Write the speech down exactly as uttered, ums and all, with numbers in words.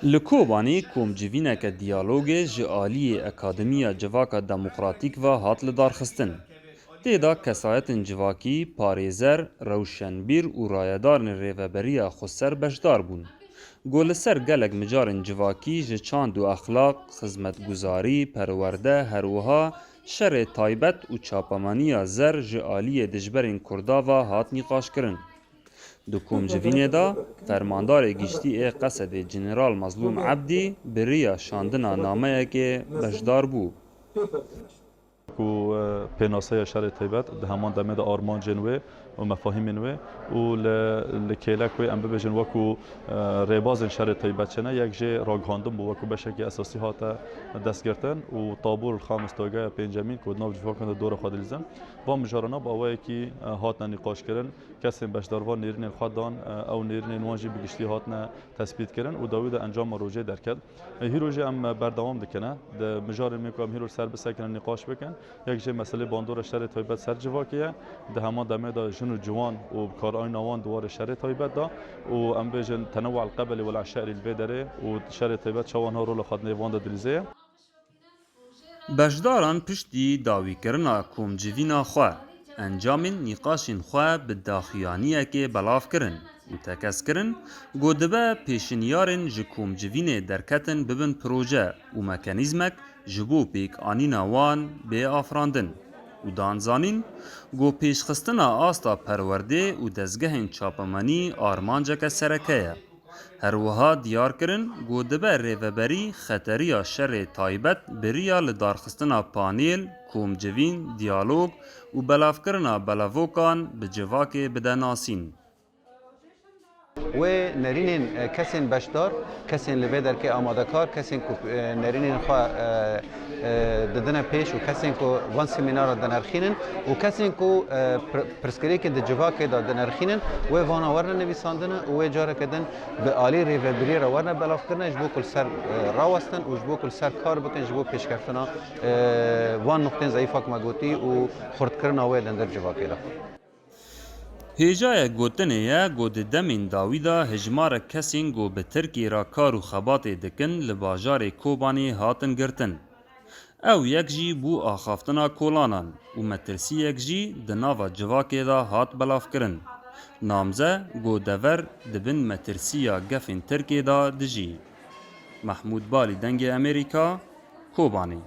Li Kobanê komcivîneke diyalogê ji aliyê Akademiya Civaka Demokratîk ve hat lidarxistin. Tê de kesayetên civakî, parêzer, rewşenbîr û rayedarên Rêveberiya Xweser beşdar bûn. Ku li ser gelek mijarên civakî ji çand û exlaq, xizmetguzarî, perwerde, her wiha şerê taybet û çapemeniya zer ji aliyê dijberên Kurda ve hat nîqaşkirin. Di komcivînê de Fermandarê Giştî ê Qesedê General Mezlûm Ebdî bi riya şandina nameyekê beşdar bû. Ku, e, pênaseya şerê taybet di heman demê de armancên wê û mefahîmên wê û li, li kêlek wê em bibêjin wekû, e, rêbazên şerê taybet çi ne, yek jê ragihandin bû, wekû beşekî esasî hate destgirtin û tabûr xamis, toygeya pêncemîn ku di nav civakan de dora xwe dilîzin. Van mijarana bi awayekî, e, hatine nîqaşkirin. Kesên beşdarvan nêrînên xwe dan, e, ew nêrînên wan jî bi giştî hatine tespîtkirin û dawî de encama rojê derket. E, hîro jî em, e, berdewam dikine. Di mijarên me ku em hîro ser bisekinin nîqaş bikin, yek jê meselê bandora şerê taybet ser civakê ye. Di heman demê de jin û ciwan û karayîna wan di warê şerê taybet de û em bêjin tenewwa el qebelî wel eşerî li vê derê û şerê taybet çawa niha rola xwe di nêv wan de dilîze ye. Beşdaran piştî dawîkirina komcivîna xwe, encamên nîqaşên xwe bi daxuyaniyekê belav kirin û tekez kirin ku dibe pêşinyarên ji komcivînê derketin bibin proje û mekanîzmek ji bo pêkanîna wan bê afirandin û dan zanîn ku pêşxistina asta perwerdê û dezgehên çapemenî armanceke sereke ye. Her wiha diyar kirin ku dibe rêveberî xeteriya şerê taybet bi riya lidarxistina panêl, komcivîn, diyalog û belavkirina belavokan bi civakê bide nasîn. Wê nerînên, e, kesên beşdar, kesên li vê derkê amadekar, kesên ku, e, nerînên xwe, e, e, didine pêş û kesên ku van semînara dinirxînin û kesên ku, e, pir-, pirsgirêkên di civakê de dinirxînin, wê vana werine nivîsandine û wê careke din bi alî rêvebiriyê re werine belavkirine ji bo ku li ser, e, rawestin û ji bo ku li ser kar bikin ji bo pêşkeftina, e, van nuqtên zeyîfa ku me gotî û xurtkirina wê li ndir civakê de. Hêjayek gotinê ye ku di demên dawî de hejmarek kesên ku bi Tirkiyê re kar û xebatê dikin li bajarê Kobanê hatin girtin. Ew yek jî bû axaftina kolanan û metirsiyek jî di nava civakê de hat belavkirin. Namze ku dever di bin metirsiya gefên Tirkê de dijî. Mehmûd Balî, Dengê Amerîka, Kobanê.